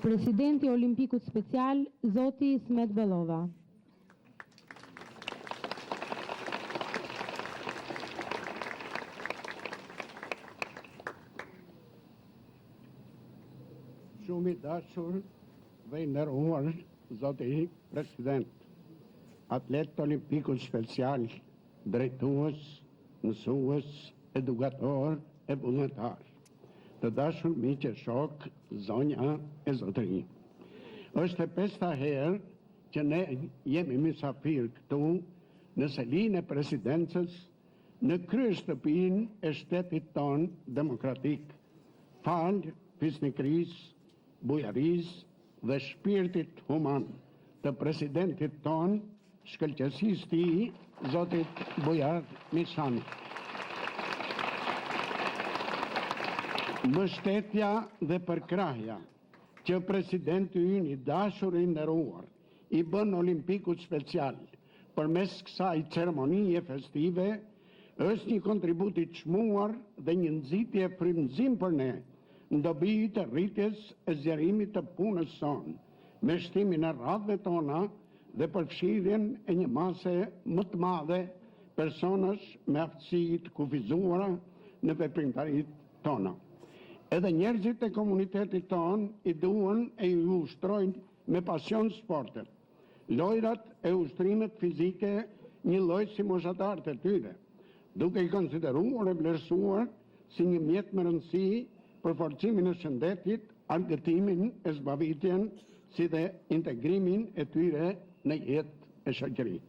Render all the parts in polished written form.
Presidenti i Olimpikut Special, zoti Ismet Bellova. Shumë i dashur dhe i nderuar zoti president, atletë të Olimpikut Special, drejtues, mësues, edukatorë e vullnetarë, të dashur miq e shokë, zonja e zotërinj. Është e pesta herë që ne jemi mysafirë këtu në selinë e Presidencës, në kryeshtëpinë e shtetit tonë demokratik, falë fisnikërisë, bujarisë dhe shpirtit human të presidentit tonë, Shkëlqesisë Tij, zotit Bujar Nishani. Mbështetja dhe përkrahja që presidenti ynë i dashur e i nderuar i bën Olimpikut Special përmes kësaj ceremonie festive është një kontribut i çmuar dhe një nxitje e frymëzim për ne në dobi të rritjes e zgjerimit të punës sonë me shtimin e radhëve tona dhe përfshirjen e një mase më të madhe personash me aftësi të kufizuara në veprimtaritë tona. Edhe njerëzit e komunitetit tonë i duan e i ushtrojnë me pasion sportet, lojrat e ushtrimet fizike njëlloj si moshatarët e tyre, duke i konsideruar e vlerësuar si një mjet me rëndësi për forcimin e shëndetit, argëtimin e zbavitjen, si dhe integrimin e tyre në jetë e shoqëri.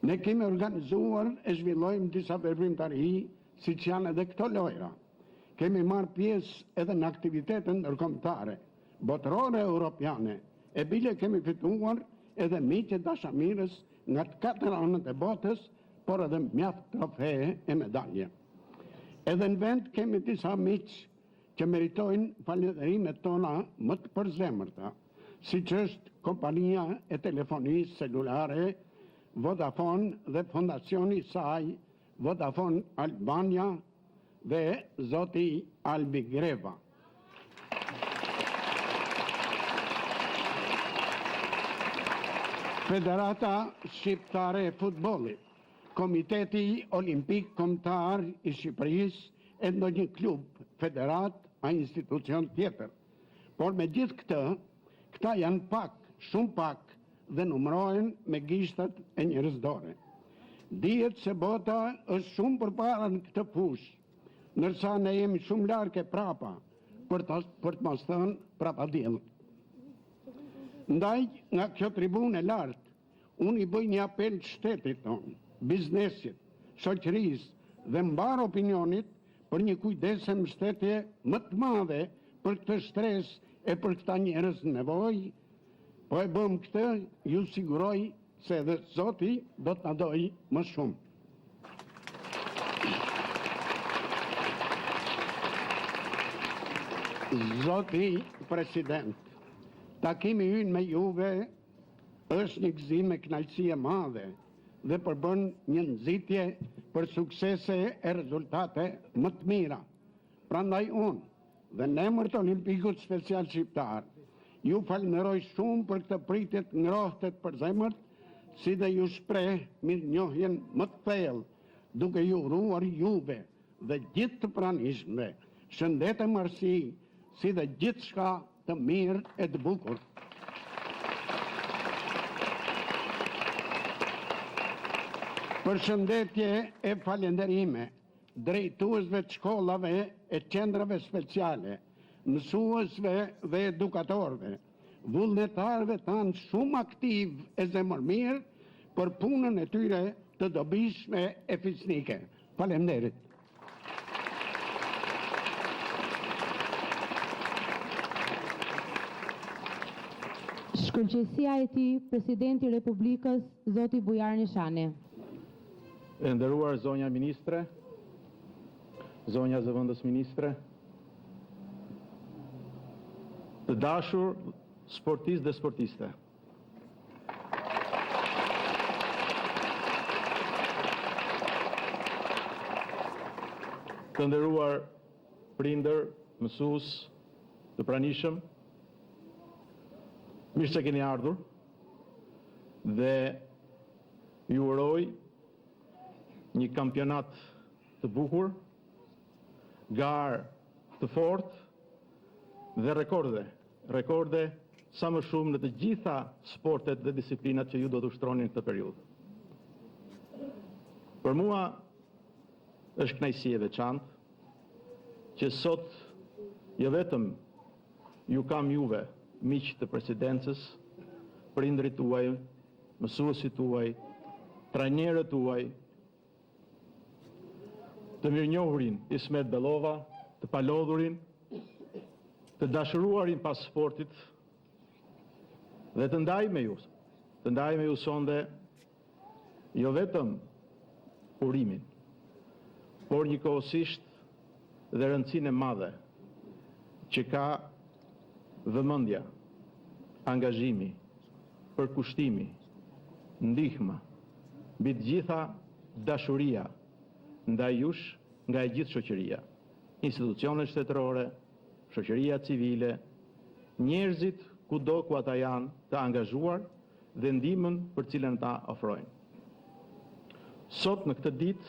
Ne kemi organizuar e zhvillojmë disa veprimtari, siç janë edhe këto lojra. Kemi marrë pjesë edhe në aktivitete ndërkombëtare, botërore e europiane, e bile kemi fituar edhe miq e dashamirës nga të katër anët e botës, por edhe mjaft trofe e medalje. Edhe në vend kemi disa miq që meritojnë falënderimet tona më të përzemërta, siç është kompania e telefonisë celulare Vodafone dhe fondacioni i saj Vodafone Albania dhe zoti Albi Greva. Federata Shqiptare e Futbollit, Komiteti Olimpik Kombëtar i Shqipërisë e ndonjë klub, federatë a institucion tjetër. Por me gjithë këtë, këta janë pak, shumë pak dhe numërohen me gishtat e njërës dore. Dihet se bota është shumë përpara në këtë fushë, ndërsa ne jemi shumë larg e prapa, për të, për të mos thënë prapa diellit. Ndaj, nga kjo tribunë e lartë, unë i bëj një apel shtetit tonë, biznesit, shoqërisë dhe mbarë opinionit për një kujdes e mbështetje më të madhe për këtë shtresë e për këta njerëz në nevojë, po e bëmë këtë, ju siguroj se edhe Zoti do të na dojë më shumë. Zoti President, takimi ynë me juve është një gëzim e kënaqësi e madhe dhe përbën një nxitje për suksese e rezultate më të mira. Prandaj unë, dhe në emër të Olimpikut Special Shqiptar, ju falënderoj shumë për këtë pritje të ngrohtë e të përzemërt, si dhe ju shpreh mirënjohjen më të thellë, duke ju uruar juve dhe gjithë të pranishmëve shëndet e mbarësi, si dhe gjithçka të mirë e të bukur. Përshëndetje e falënderime drejtuesve të shkollave e qendrave speciale, mësuesve dhe edukatorëve, vullnetarëve tanë shumë aktivë e zemërmirë për punën e tyre të dobishme e fisnike. Faleminderit. Shkëlqesia e Tij, Presidenti i Republikës, zoti Bujar Nishani. E nderuar zonja ministre, zonja zëvendës ministre, të dashur sportistë dhe sportiste. Të nderuar prindër, mësues, të pranishëm. Mirë se keni ardhur dhe ju uroj një kampionat të bukur, garë të fortë dhe rekorde, rekorde sa më shumë në të gjitha sportet dhe disiplinat që ju do të ushtroni në këtë periudhë. Për mua është kënaqësi e veçantë që sot jo vetëm ju kam juve, miq të presidencës, prindërit tuaj, mësuesit tuaj, trajnerët tuaj, të mirënjohurin Ismet Bellova, të palodhurin, të dashuruarin pas sportit dhe të ndaj me ju, të ndaj me ju sonde jo vetëm urimin, por njëkohësisht dhe rëndësinë e madhe që ka vëmendja, angazhimi, përkushtimi, ndihma, mbi të gjitha dashuria ndaj jush nga e gjithë shoqëria, institucionet shtetërore, shoqëria civile, njerëzit kudo ku ata janë të angazhuar dhe ndihmën për të cilën ata ofrojnë. Sot në këtë ditë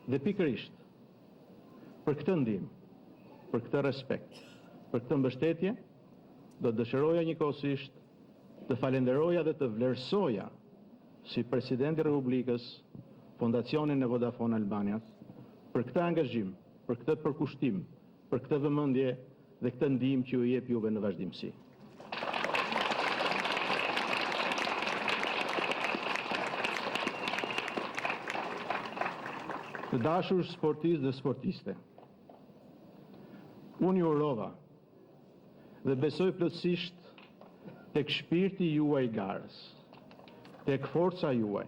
dhe pikërisht për këtë ndihmë, për këtë respekt, për këtë mbështetje, do të dëshiroja njëkohësisht të falenderoja dhe të vlerësoja si President i Republikës Fondacionin e Vodafone Albanias për këtë angazhim, për këtë përkushtim, për këtë vëmendje dhe këtë ndihmë që ju jep juve në vazhdimësi. Të dashur sportistë dhe sportiste, unë ju urova dhe besoj plotësisht tek shpirti juaj i garës, tek forca juaj.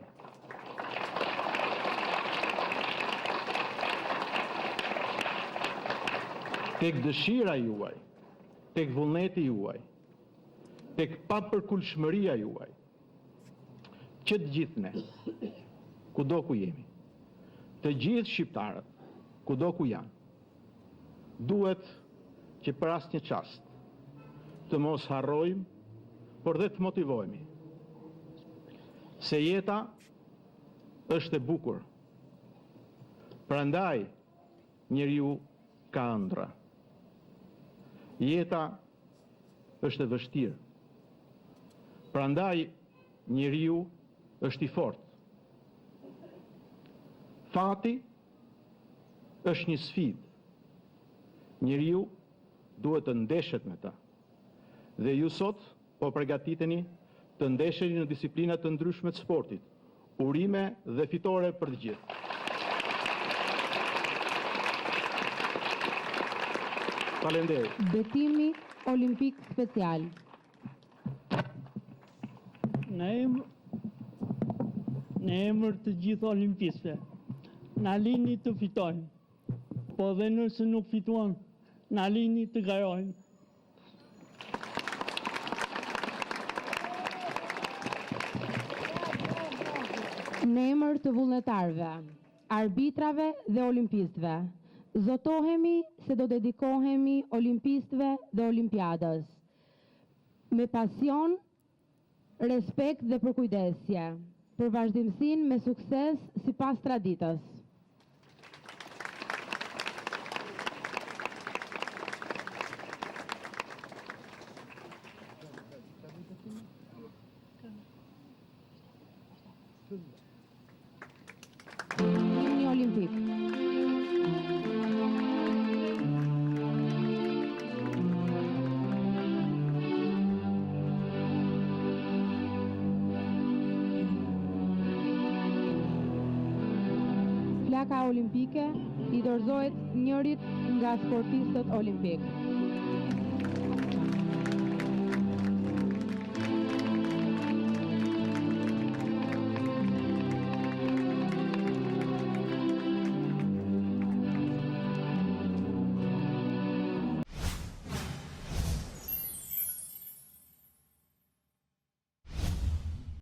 Tek dëshira juaj, tek vullneti juaj, tek papërkulshmëria juaj, që të gjithë ne, kudo ku jemi, të gjithë shqiptarët, kudo ku janë, duhet që për asnjë çast të mos harrojmë, por dhe të motivohemi, se jeta është e bukur, prandaj njeriu ka ëndrra. Jeta është e vështirë, prandaj njeriu është i fortë. Fati është një sfidë. Njeriu duhet të ndeshet me të. Dhe ju sot po përgatiteni të ndesheni në disiplina të ndryshme të sportit. Urime dhe fitore për të gjithë. Faleminderit. Betimi Olimpik Special. Në emër në emër të gjithë olimpistëve, na lini të fitojmë. Po dhe nëse nuk fituam, na lini të garojmë. Në emër të vullnetarëve, arbitrave dhe olimpistëve, zotohemi se do dedikohemi olimpistëve dhe olimpiadës. Me pasion, respekt dhe përkujdesje, për vazhdimësinë me sukses sipas traditës. Himni Olimpik. Flaka olimpike i dorëzohet njërit nga sportistët olimpik.